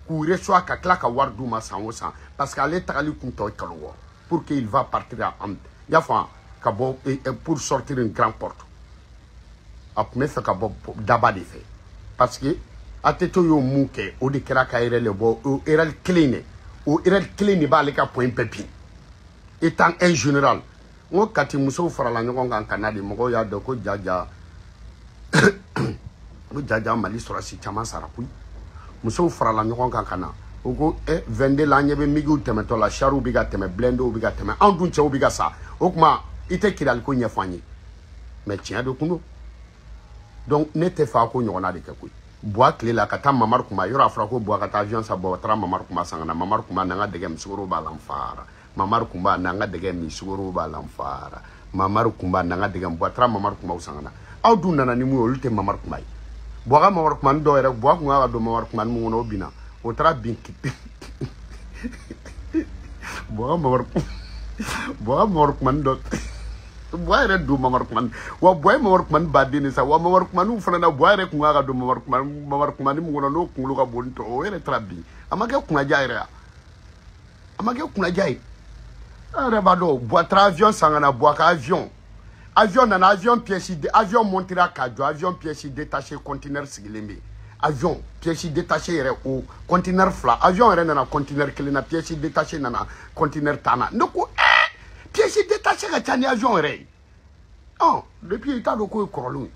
k'u reçoit ka tila ka wari d'u ma san o san parce que ale tagali kun tɔ ye kalo 6 pour qu'il va partir en i y'a faamu ka bɔ pour sortir une grande porte a tun bɛ fɛ ka bɔ daba de fɛ parce que ATT y'o mun kɛ o de kɛra ka erreur le bɔ o erreur kelen de o erreur kelen de b'ale ka point bɛɛ bin étant un général n ko Kati musow farala ɲɔgɔn kan ka na de mɔgɔw y'a dɔn ko jaja ko jaja Mali sɔrɔsi caman sara koyi musow farala ɲɔgɔn kan ka na u ko 22 la an ɲɛ bɛ migiw tɛmɛtɔ la chariw bɛ ka tɛmɛ blindéw bɛ ka tɛmɛ anw dun cɛw bɛ ka sa o tuma I tɛ Kidali ko ɲɛfɔ an ye mais tiɲɛ de kun don. Donc ne tɛ fɛ a ko ɲɔgɔnna de kɛ koyi. Buwa tile la ka taa Mamari Kunba yɔrɔ a fɔra ko Buwa ka taa avion san, Buwa taara Mamari Kunba san ka na. Mamari Kunba n'an ka dɛgɛ min sukaro b'a la n fara. Mamari Kunba n'an ka dɛgɛ min sukaro b'a la n fara. Mamari Kunba n'an ka dɛgɛ min, Buwa taara Mamari Kunbaw san ka na. Aw dun nana ni mun ye, olu tɛ Mamari Kunba ye. Buwa ka Mamari Kunba ni dɔw yɛrɛ, Buwa kun kan ka don Mamari Kunba ni mun kɔnɔ, o binna. O taara bin Buwa ka Mamari Buwa ka Mamari Kunba ni dɔ, Buwa yɛrɛ don Mamari Kunba ni, wa Buwa ye Mamari Kunba ni baden de sa. Wa Mamari Kunba niw fana na, Buwa yɛrɛ kun kan ka don Mamari Kunba, Mamari Kunba ni mun kɔnɔ, n'o kunkolo ka bon ni tɔ, o yɛrɛ taara bin. A ma kɛ kunnaja yɛrɛ ya, a ma kɛ kunnaja ye. An yɛrɛ b'a dɔn, Buwa taara avion san ka na. Buwa ka avion, avion nana, avion pièce, avion montera k'a jɔ, avion pièce détachée, conteneur sigilen bɛ yen. Avion pièce détachée yɛrɛ, o conteneur fila, avion yɛrɛ nana conteneur kelen na, pièce détachée nana conteneur tan na. Ne ko pièce détachée ka ca ni avion yɛrɛ ye. Ɔ depuis i t'a dɔn k'o ye kɔrɔlenw ye.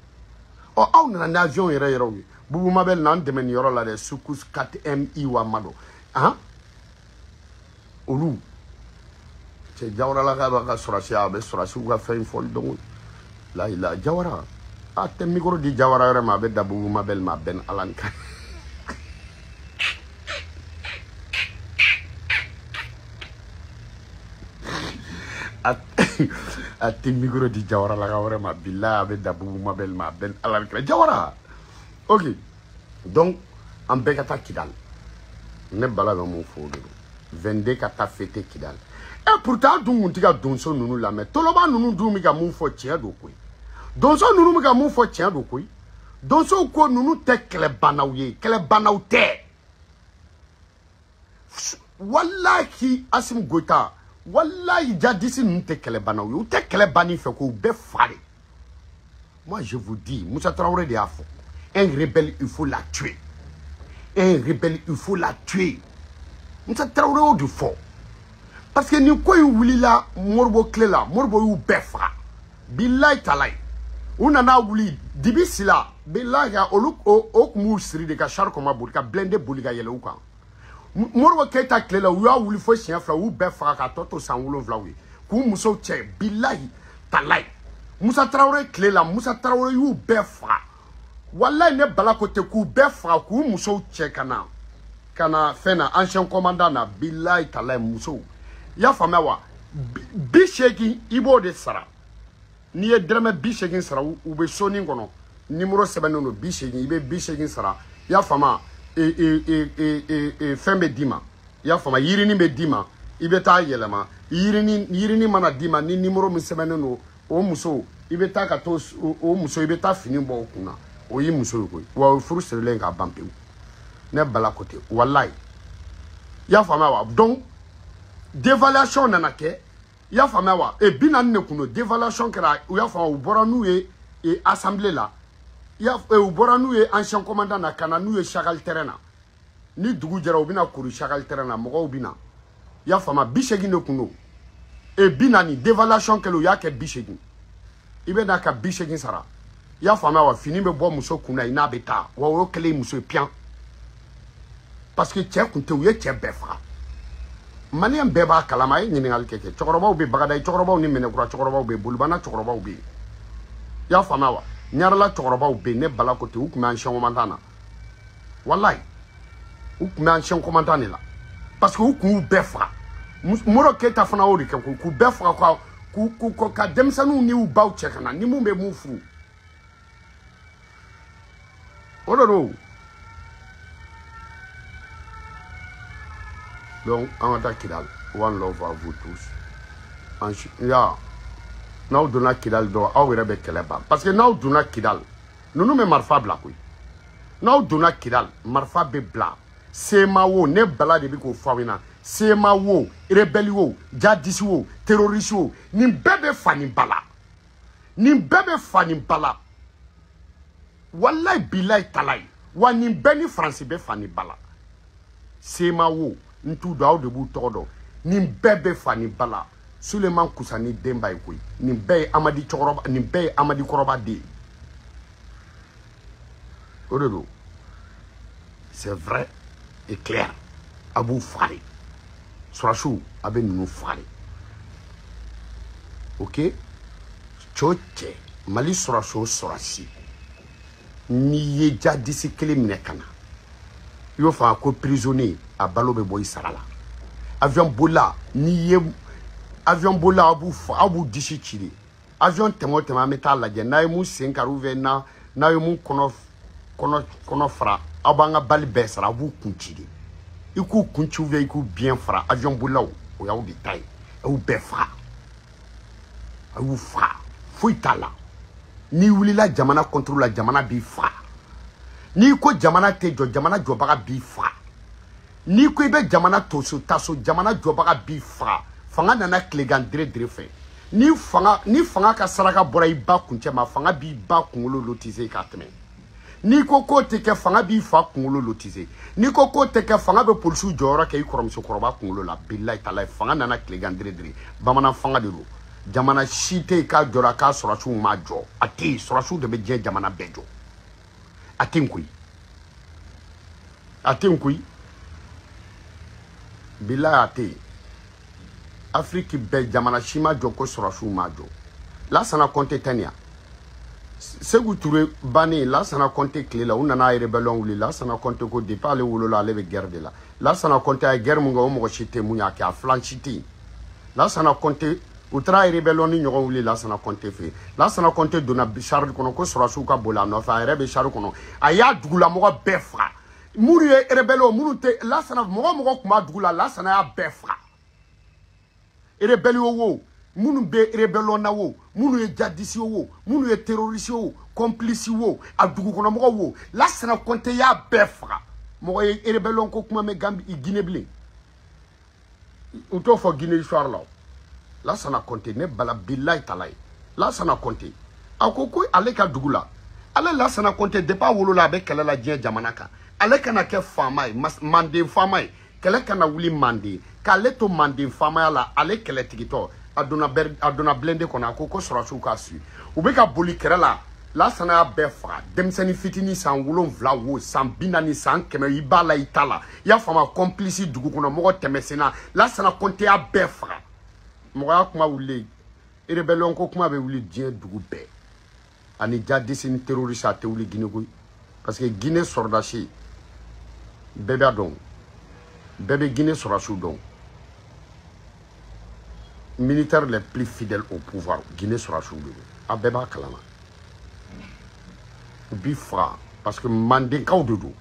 Ɔ aw nana ni avion yɛrɛ yɛrɛw ye. Bubu Mabel n'an dɛmɛ nin yɔrɔ la dɛ, Sukus 4MI wa ma dɔn han olu cɛ Jawara la k'a b'a ka sɔrɔsiya, a bɛ sɔrɔsiw ka fɛn fɔli dɔn. La ilaha Jawara, a tɛ micro di Jawara yɛrɛ ma, a bɛ da Bubu Mabel ma, a bɛn Ala ni kan. A tɛ micro di Jawara la ka wɛrɛ ma, bilahi a bɛ da Bubu Mabel ma, a bɛn Ala ni kan. Jawara, ok, donc an bɛɛ ka taa Kidali. Ne bala bɛ mun fɔ o de don, 22 ka taa fêter Kidali. Et pourtant dun kun tɛ ka donso ninnu lamɛn. Toloba ninnu dun bɛ ka mun fɔ tiɲɛ don koyi. Donso ninnu bɛ ka mun fɔ tiɲɛ don koyi. Donsow ko ninnu tɛ kɛlɛbannaw ye, kɛlɛbannaw tɛ. Walahi Assimi Goïta, walahi jadisi ninnu tɛ kɛlɛbannaw ye, u tɛ kɛlɛ banni fɛ k'u bɛɛ fa de. Moi je vous dis, Moussa Traoré de y'a fɔ, un rebelle il faut la tuer, un rebelle il faut la tuer. Moussa Traoré y'o de fɔ. Parce que nin ko in wulila Moribo tile la, Moribo y'u bɛɛ faga. Bilahi talahi. U nana wuli Dibi Sila, bilahi olu o kun b'u siri de ka char kɔma boli ka blindé boli ka yɛlɛ u kan. Moribo Keita tile la, u y'a wuli fo siɲɛ fila, u y'u bɛɛ faga k'a tɔ to san 7 ye. K'u musow cɛ, bilahi talahi. Moussa Traoré tile la, Moussa Traoré y'u bɛɛ faga. Walahi ne bala ko ten, k'u bɛɛ faga k'u musow cɛ ka na fɛn na, ancien commandant na, bilahi talahi musow. I y'a faamuya wa? 80 i b'o de sara. N'i ye dɛrɛmɛ 80 sara, u bɛ sonin kɔnɔ, numéro sɛbɛnnen don 80, i bɛ 80 sara. I y'a faamuya, fɛn bɛ d'i ma. I y'a faamuya, yirinin bɛ d'i ma, i bɛ taa yɛlɛma. Yirinin mana d'i ma, ni numéro min sɛbɛnnen don o muso, i bɛ taa ka t'o o muso, i bɛ taa fini bɔ o kunna. O y'i muso ye koyi. Wa o furu sirilen k'a ban pewu. Ne bala ko ten, walayi. I y'a faamuya wa? Donc dévaluation nana kɛ, i y'a faamuya wa? E 40 de kun don, dévaluation kɛra, u y'a faamuya, u bɔra n'u ye assemblée la, u bɔra n'u ye ancien commandant na ka na n'u ye Chakal terrain na. Ni dugu jɛra, u bɛna kori Chakal terrain na, mɔgɔw bɛ na. I y'a faamuya, 80 de kun don. E 40 dévaluation kɛlen, u y'a kɛ 80. I bɛ na ka 80 sara. I y'a faamuya wa? Fini bɛ bɔ muso kun na, i n'a bɛ taa. Wa o y'o kɛlen muso ye piyan. Parce que cɛ kun tɛ, u ye cɛ bɛɛ faga. Maliyɛn bɛɛ b'a kalama, a ye ɲininkali kɛ. Cɛkɔrɔbaw bɛ Bagadayi, cɛkɔrɔbaw ni Minɛkura cɛkɔrɔbaw bɛ yen, Bolibana cɛkɔrɔbaw bɛ yen. I y'a faamuya wa? Ɲarala cɛkɔrɔbaw bɛ yen, ne bala ko ten, u tun bɛ ancien commandant na. Walayi, u tun bɛ ancien commandant de la. Parce que u kun y'u bɛɛ faga. Moro Keita fana y'o de kɛ koyi, k'u bɛɛ faga ka denmisɛnninw n'u baw cɛ ka na, ni mun bɛ mun furu. O de don. Donc, an ka taa Kidali. One love à vous tous. Ya, n'aw donna Kidali dɔrɔn, aw yɛrɛ bɛ kɛlɛ ban. Parce que n'aw donna Kidali, ninnu bɛ marifa bila koyi. N'aw donna Kidali, marifa bɛ bila. CMA wo, ne bala de bɛ k'o fɔ aw ɲɛna. CMA wo, rebelle wo, jihadiste wo, terroriste wo, nin bɛɛ bɛ fa nin ba la. Nin bɛɛ bɛ fa nin ba la. Walayi bilayi talayi. Wa nin bɛɛ ni Faransi bɛ fa nin ba la. CMA wo, n t'u dɔn, aw de b'u tɔgɔ dɔn. Nin bɛɛ bɛ fa nin ba la. Suleiman Kusani denba ye koyi. Nin bɛɛ ye Amadi cɛkɔrɔba, nin bɛɛ ye Amadi kɔrɔba den ye. O de don. C'est vrai et clair. A b'u faga de. Sɔrɔsiw, a bɛ ninnu faga de. Ok? Cɛ o cɛ, Mali sɔrɔsi o sɔrɔsi, n'i ye jadisi kelen minɛ ka na, i y'o faamu ko prisonnier, a balo bɛ bɔ i sara la. Avion bolila, n'i ye avion bolila, aw b'u fa, aw b'u disi ci de. Avion tɛmɛ o tɛmɛ, an bɛ taa lajɛ n'a ye mun sen kari ou bien n'a ye mun kɔnɔ fara, aw b'an ka bali bɛɛ sara, aw b'u kun ci de. I k'u kun ci ou bien i k'u biɲɛ fara, avion bolilaw, o y'aw de ta ye. A y'u bɛɛ faga, a y'u faga, foyi t'a la. N'i wulila jamana contre la, jamana b'i faga. N'i ko jamana tɛ jɔ, jamana jɔbaga b'i faga. N'i ko i bɛ jamana toso taso, jamana jɔbaga b'i faga. Fanga nana tilegan dere dere fɛ. Ni fanga ka saraka bɔra i ba kuncɛ ma, fanga b'i ba kunkolo lotise k'a tɛmɛ. N'i ko k'o tɛ kɛ, fanga b'i fa kunkolo lotise. N'i ko k'o tɛ kɛ, fanga bɛ polisiw jɔyɔrɔ kɛ i kɔrɔmusokɔrɔba kunkolo la. Bilayi talayi, fanga nana tilegan dere dere. Bamanan fanga de don. Jamana si tɛ yen k'a jɔra k'a sɔrɔsiw ma jɔ. A tɛ yen, sɔrɔsiw de bɛ diɲɛ jamana bɛɛ jɔ. A tɛ yen koyi. A tɛ yen koyi. Bilayi a tɛ yen. Afrique bɛɛ jamana si ma jɔ ko sɔrɔsiw ma jɔ. Lassana Conté tɛ nin ya. Sékou Touré bannen, Lassana Conté tile la, u nana rébellion wuli. Lassana Conté ko depuis ale wolola, ale bɛ guerre de la. Lassana Conté a ye guerre mun kɛ, o mɔgɔ si tɛ mun y'a kɛ, a filan si tɛ yen. Lassana Conté, u taara rébellion ni ɲɔgɔn wuli Lassana Conté fɛ yen. Lassana Conté donna char kɔnɔ ko sɔrɔsiw ka boli a nɔfɛ, a yɛrɛ bɛ char kɔnɔ. A y'a dugulamɔgɔ bɛɛ faga. Minnu ye rébellion, minnu tɛ Lassana, mɔgɔ mɔgɔ tun b'a dugu la, Lassana y'a bɛɛ faga. Rébellion wo, minnu bɛ rébellion na wo, minnu ye jadisi wo, minnu ye terroriste wo, complice wo, a dugukɔnɔmɔgɔw wo, Lassana Conté y'a bɛɛ faga. Mɔgɔ ye rébellion ko kuma mɛn Gambi, Guinée bilen. U t'o fɔ Guinée histoire la. Lassana Conté, ne bala bilayi talayi. Lassana Conté, a ko ko ale ka dugu la, ale Lassana Conté depuis a wolola a bɛ kɛlɛ la diɲɛ jamana kan. Ale kana kɛ faama ye, manden faama ye. Kɛlɛ kana wuli manden, k'ale to manden faamaya la, ale kɛlɛtigitɔ. A donna blindé kɔnɔ, a ko ko sɔrɔsiw k'a suit. U bɛ ka boli kɛrɛ la, Lassana y'a bɛɛ faga. Denmisɛnnin fitinin san 7 wo, san 40, san 100, i b'a la i t'a la. I y'a faamu, complice dugu kɔnɔ mɔgɔ tɛmɛ senna, Lassana Conté y'a bɛɛ faga. Mɔgɔya kuma wulilen, rébellion ko kuma bɛ wuli diɲɛ dugu bɛɛ. Ani jadisi ni terroriste a tɛ wuli Guinée koyi. Parce que Guinée sɔrɔdasi, bɛɛ b'a dɔn. Bɛɛ bɛ Guinée sɔrɔdasiw dɔn. Militaires les plus fidèles au pouvoir, Guinée sɔrɔdasiw de don. A bɛɛ b'a kalama. U b'i faga parce que mandenkaw de don.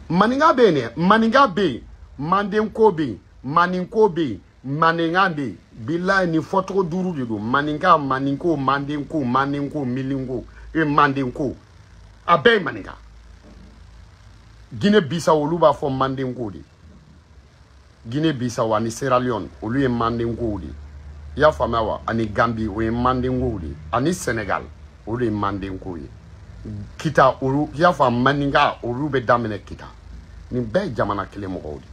Maninka bɛ yen dɛ, maninka bɛ yen, mandenko bɛ yen, maninko bɛ yen, maninka bɛ yen. Bilayi nin fɔcogo 5 de don. Maninka, maninko, mandenko, mandenko, milinko, mandenko. A bɛɛ ye maninka. Guinée Bissau olu b'a fɔ mandenko de. Guinée Bissau ani Sierra Leone olu ye mandenkow de. I y'a faamuya wa? Ani Gambie o ye mandenkow de. Ani Sénégal olu ye mandenkow ye. Kita olu, i y'a faamu, maninka olu bɛ daminɛ Kita. Nin bɛɛ ye jamana kelen mɔgɔw de.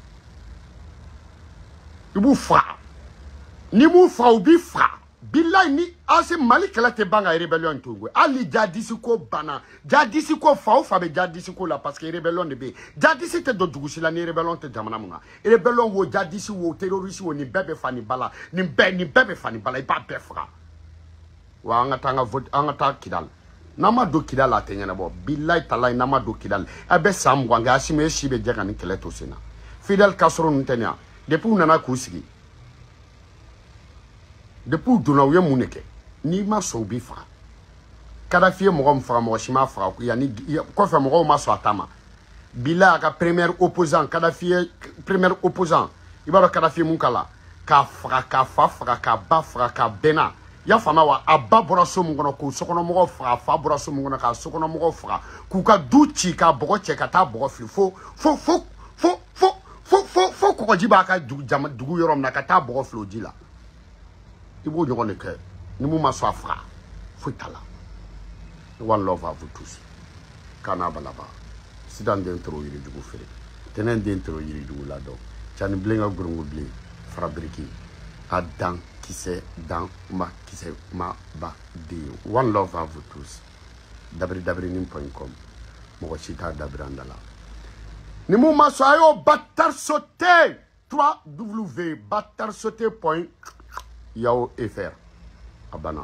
I b'u faga. N'i m'u faga, u b'i faga. Bilayi ni ase Mali kɛlɛ tɛ ban ka rébellion to yen koyi. Hali ni jadisi ko banna, jadisi ko fa o fa bɛ jadisi ko la parce que rébellion de bɛ yen. Jadisi tɛ don dugu si la ni rébellion tɛ jamana mun na. Rébellion wo, jadisi wo, terroriste wo, nin bɛɛ bɛ fa nin ba la. Nin bɛɛ bɛ fa nin ba la, i b'a bɛɛ faga. Wa an ka taa an ka vote, an ka taa Kidal. N'an ma don Kidal a tɛ ɲɛnabɔ. Bilayi talayi n'an ma don Kidal. A bɛ san 20 kɛ, Asimi e si bɛ jɛ ka nin kɛlɛ to sen na. Fidel Castro ninnu tɛ nin ya. Depuis u nana k'u sigi. Depuis u donna u ye mun de kɛ? N'i ma sɔn u b'i faga. Kadafi ye mɔgɔ min faga, mɔgɔ si m'a faga. Yanni kɔfɛ mɔgɔw ma sɔn a ta ma. Bilayi a ka premier opposant, Kadafi ye premier opposant. I b'a dɔn Kadafi ye mun k'a la? K'a faga, k'a fa faga, k'a ba faga, k'a bɛnna. I y'a faamuya wa? A ba bɔra so min kɔnɔ k'o sokɔnɔmɔgɔw faga, a fa bɔra so min kɔnɔ k'a sokɔnɔmɔgɔw faga, k'u ka du ci, k'a bɔgɔ cɛ ka taa bɔgɔ fili fo fo fo fo fo fo fo fo kɔgɔji b'a ka dugu yɔrɔ min na ka taa bɔgɔ fili o ji la. I b'o ɲɔgɔn de kɛ. Ni mun ma sɔn a faga, foyi t'a la. One love à vous tous. Kana balaba. Sidan den toro yirijugu feere. Tɛnɛn den toro yirijugu ladɔn. Cani bilen ka gorongo bilen. Fara biriki. A dan kisɛ dan ma kisɛ ma ba den. One love à vous tous. Dabiri dabirinin.com. Mɔgɔ si t'a dabiri an da la. Ni mun ma sɔn a y'o bâtard sauter. 3W bâtard sauter point yahoo fr. A banna.